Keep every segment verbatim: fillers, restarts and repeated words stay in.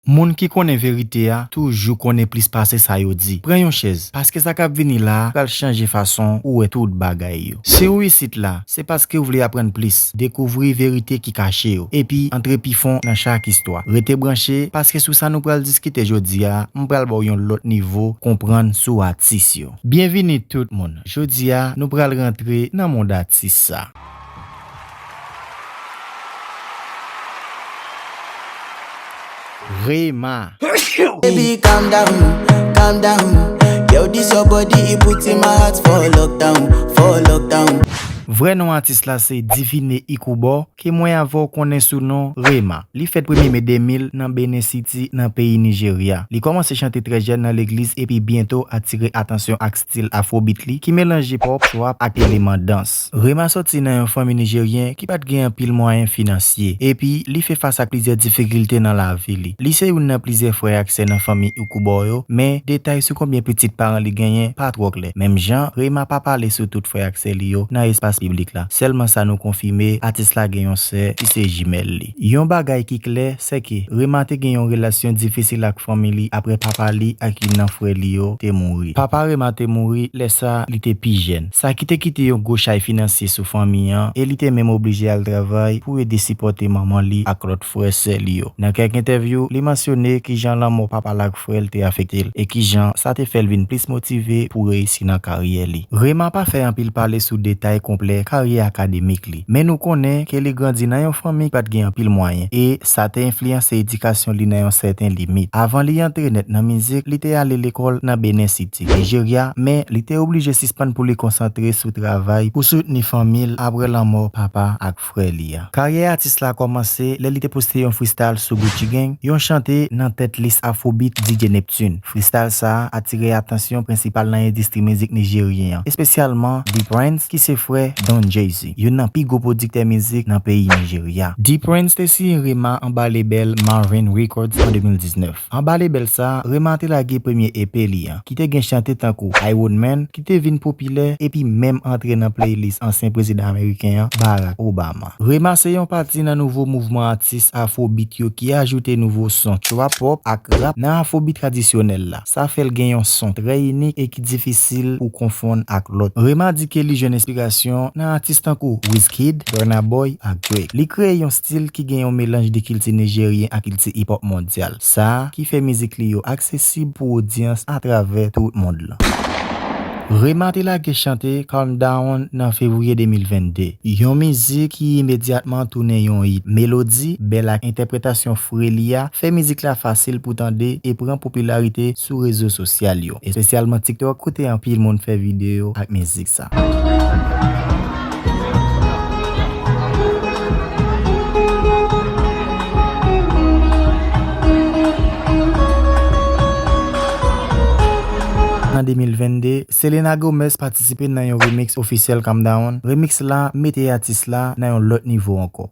Moun ki konnen verite a toujou konnen plis pase sa yo di. Pran yon chèz, paske sa k ap vini la a pral chanje fason ou wè tout bagay yo. Si w isit la, se paske w vle aprann plis, dekouvri verite ki kache yo, epi antre pi fon nan chak istwa. Rete branche, paske sou sa nou pral diskite jodi a, m pral ba w yon lòt nivo konprann sou atis yo. Byenvini tout moun. Jodi a, nou pral rantre nan mond atis sa. Rema. Baby, calm down, calm down. Yo, this your body, it put in my heart for lockdown, for lockdown. Vrè non atis la se Divine Ikubo, ke mwen avè w konnen sou non Rema. Li fèt premye me de mil nan Benin City, nan peyi Nijerya. Li kòmanse chante trè jèn nan legliz epi byento atire atansyon ak stil afrobeat li, ki melanje pop, trap ak eleman dans. Rema sòti nan yon fanmi nijeryen ki pa t gen anpil mwayen finansye, epi li fè fas ak plizyè difikilte nan lavi li. Li se youn nan plizyè frè ak sè nan fanmi Ikubo yo, men detay sou konbyen pitit paran li genyen pa twò klè. Menm jan, Rema pa pale sou tout frè ak sè li yo nan espas piblik la. Sèlman sa nou konfime, atis la gen yon sè ki se jimèl li. Yon bagay ki klè, se ke Rema te gen yon relasyon difisil ak fanmi li apre papa li ak youn nan frè li yo te mouri. Papa Rema te mouri lè sa li te pi jèn. Sa ki te kite yon gwo chay finansye sou fanmi an, e li te menm oblije al travay pou ede sipòte manman li ak lòt frè sè li yo. Nan kèk entèvyou, li mansyone kijan lanmò papa l ak frè l te afekte l, e kijan sa te fè l vin plis motive pou reyisi nan karyè li. Rema pa fè anpil pale sou detay konplè karyè akademik li, men nou konnen ke li grandi nan yon fanmi ki pa t gen anpil mwayen, e sa te enfliyanse edikasyon li nan yon sèten limit. Avan li antre nèt nan mizik, li te ale lekòl nan Benin City, Nijerya, men li te oblije sispann pou li konsantre sou travay pou soutni fanmi l apre lanmò papa ak frè li a. Karyè atis la kòmanse lè li te poste yon freestyle sou Gucci Gang, yon chante nan tèt lis afrobeat D J Neptune. Freestyle sa a atire atansyon prensipal nan endistri mizik nijeryen an, espesyalman D-Prince, ki se frè Don Jay-Z, youn nan pi gwo pwodiktè mizik nan peyi Nijerya. D-Prince te siyen Rema anba lebèl Mavin Records an de mil diznèf. Anba lebèl sa a, Rema te lage premye E P li an, ki te gen chante tankou I Want Man, ki te vin popilè epi menm antre nan playlist ansyen prezidan ameriken an, Barack Obama. Rema se yon pati nan nouvo mouvman atis afrobeat yo ki ajoute nouvo son trap pop ak rap nan afrobeat tradisyonèl la. Sa fè l gen yon son trè inik e ki difisil pou konfonn ak lòt. Rema di ke li jwenn enspirasyon nan atis tankou Wizkid, Burna Boy ak Drake. Li kreye yon stil ki gen yon melanj de kilti nijeryen ak kilti hip-hop mondyal. Sa ki fè mizik li yo aksesib pou odyans atravè tout mond lan. Rema te lage chante Calm Down nan fevriye de mil vennde, yon mizik ki imedyatman tounen yon hit. Melodi, bèl ak entèpretasyon fre li a fè mizik la fasil pou tande e pran popilarite sou rezo sosyal yo, espesyalman TikTok, kote anpil moun fè videyo ak mizik sa. Nan de mil vennde, Selena Gomez patisipe nan yon remix ofisyèl Calm Down. Remix la mete atis la nan yon lòt nivo ankò.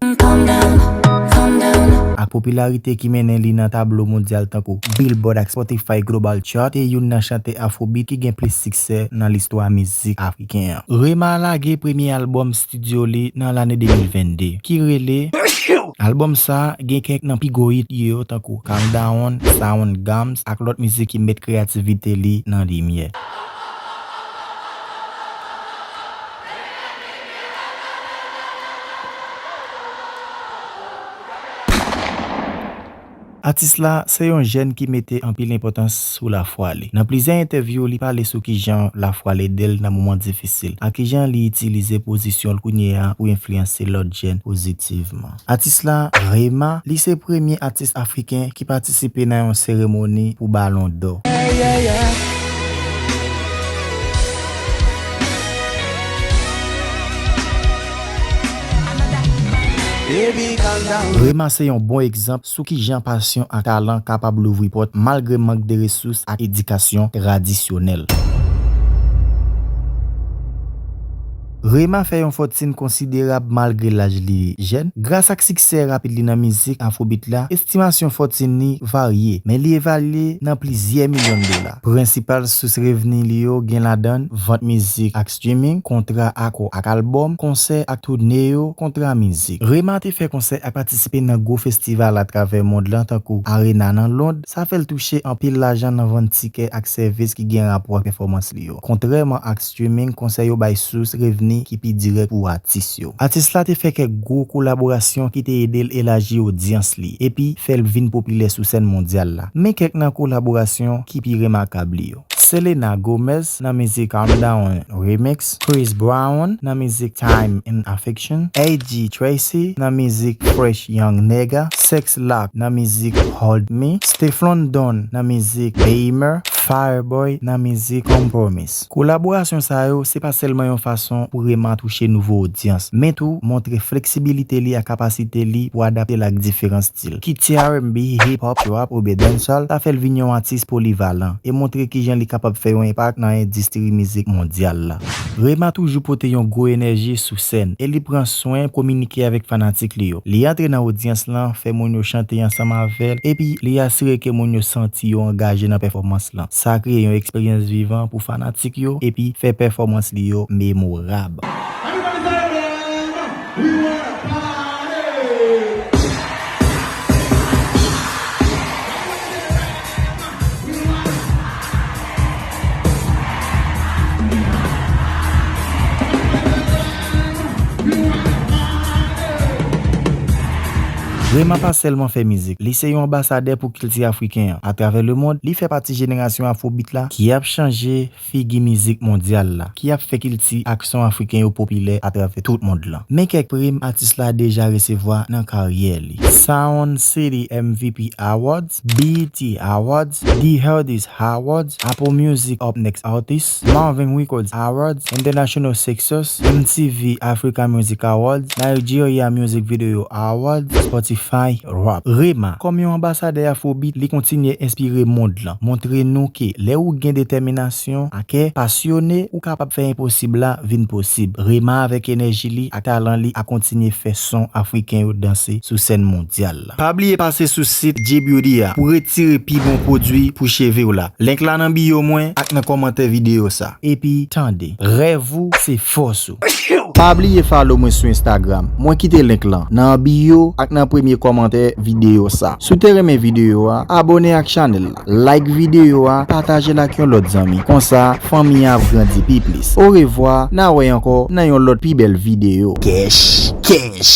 Ak popilarite ki mennen li nan tablo mondyal tankou Billboard ak Spotify Global Chart, e youn nan chantè afrobeat ki gen plis siksè nan listwa mizik afriken an. Rema lage premye albòm estidyo li nan lane de mil vennde, ki rele Albòm sa a gen kèk nan pi gwo hit yo, tankou Calm Down, Sound Gams, ak lòt mizik ki met kreyativite li nan limyè. Atis la se yon jèn ki mete anpil enpòtans sou lafwa li. Nan plizyè entèvyou, li pale sou kijan lafwa l ede l nan moman difisil, ak kijan li itilize pozisyon l kounye a pou enfliyanse lòt jèn pozitivman. Atis la, Rema, li se premye atis afriken ki patisipe nan yon seremoni pou Balon dò. Rema se yon bon egzanp sou kijan pasyon ak talan kapab louvri pòt malgre mank de resous ak edikasyon tradisyonèl. Rema fè yon fòtin konsiderab malgre laj li jèn. Gras ak siksè rapid li nan mizik afrobeat la, estimasyon fòtin li varye, men li evalye nan plizyè milyon dola. Prensipal sous revni li yo gen ladan vant mizik ak streaming, kontra akò ak albòm, konsè ak toune yo, kontra mizik. Rema te fè konsè ak patisipe nan gwo festival atravè mond lan tankou Arena nan Lond, sa fè l touche anpil lajan nan vann tikè ak sèvis ki gen rapò ak pèfòmans li yo. Kontrèman ak streaming, konsè yo bay sous revni ki pi dirèk pou atis yo. Atis la te fè kèk gwo kolaborasyon ki te ede l elaji odyans li, epi fè l vin popilè sou sèn mondyal la. Men kèk nan kolaborasyon ki pi remakab li yo. Selena Gomez nan mizik Calm Down Remix, Chris Brown nan mizik Time and Affection, A J Tracey nan mizik Fresh Young Nigga, Sex Lock nan mizik Hold Me, Stefflon Don nan mizik Beamer, Fireboy nan mizik Compromise. Kolaborasyon sa yo se pa sèlman yon fason pou Rema touche nouvo odyans, men tou montre fleksibilite li ak kapasite li pou adapte l ak diferan stil. Kit se R and B, hip hop, trap oubyen dancehall, sa fè l vin yon atis polivalan e montre kijan li kapab fè yon enpak nan endistri mizik mondyal la. Rema toujou pote yon gwo enèji sou sèn e li pran swen kominike avèk fanatik li yo. Li antre nan odyans lan, fè moun yo chante ansanm avè l, epi li asire ke moun yo santi yo angaje nan pèfòmans lan. Sa kreye yon eksperyans vivan pou fanatik yo epi fè pèfòmans li yo memorab. Rema pa sèlman fè mizik, li se yon anbasadè pou kilti afriken an. Atravè lemond, li fè pati jenerasyon afrobeat la ki ap chanje figi mizik mondyal la, ki ap fè kilti ak son afriken yo popilè atravè tout mond lan. Men kèk prim atis la deja resevwa nan karyè li: Sound City M V P Awards, B E T Awards, The Headies Awards, Apple Music Up Next Artist, Mavin Records Awards, International Success, M T V Africa Music Awards, Nigeria Music Video Awards, Spotify Rap. Rema, kòm yon anbasadè afrobeat, li kontinye enspire mond lan, montre nou ke lè ou gen detèminasyon, a kè pasyone, ou kapab fè enposib la vin posib. Rema avèk enèji li ak talan li ap kontinye fè son afriken yo danse sou sèn mondyal la. Pa bliye pase sou sit G Beauty a pou retire pi bon pwodui pou cheve w la. Link la nan bio mwen ak nan kòmantè videyo sa. Epi tande, rèv ou se fòs ou. Pa bliye follow mwen sou Instagram. Mwen kite link lan nan bio ak nan premye kòmantè videyo sa. Si w te renmen videyo a, abòne ak chanèl la. Like videyo a, pataje l ak yon lòt zanmi. Konsa, fanmi an ap grandi pi plis. Orevwa, n a wè ankò nan yon lòt pi bèl videyo. Kèch, kèch.